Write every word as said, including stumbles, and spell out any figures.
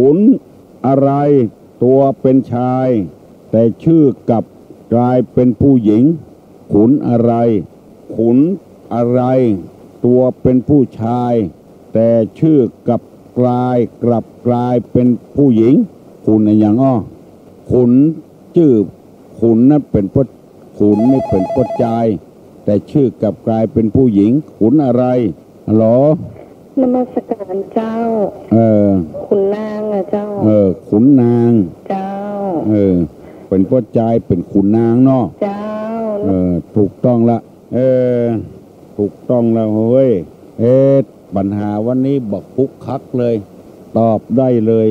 ขุนอะไรตัวเป็นชาย แต่ชื่อกลับกลายเป็นผู้หญิง ขุนอะไร ขุนอะไร ตัวเป็นผู้ชาย แต่ชื่อกลับกลาย กลับกลายเป็นผู้หญิง ขุนอะหยังอ้อ ขุน จื้อขุนนั้นเป๋นป้อ ขุนนี่เป๋นป้อจาย แต่ชื่อกลับกลายเป๋นผู้หญิง ขุนอะไร ฮัลโหล นมัสการเจ้า เออ ขุนนางอะเจ้า เออ ขุนนาง เจ้า เออ เป๋นป้อจาย เป๋นขุนนางเนาะ เจ้า เออ ถูกต้องละ เออ ถูกต้องแล้วเฮ้ย เอ๊ะ ปัญหาวันนี้บ่คึกคักเลย ตอบได้เลย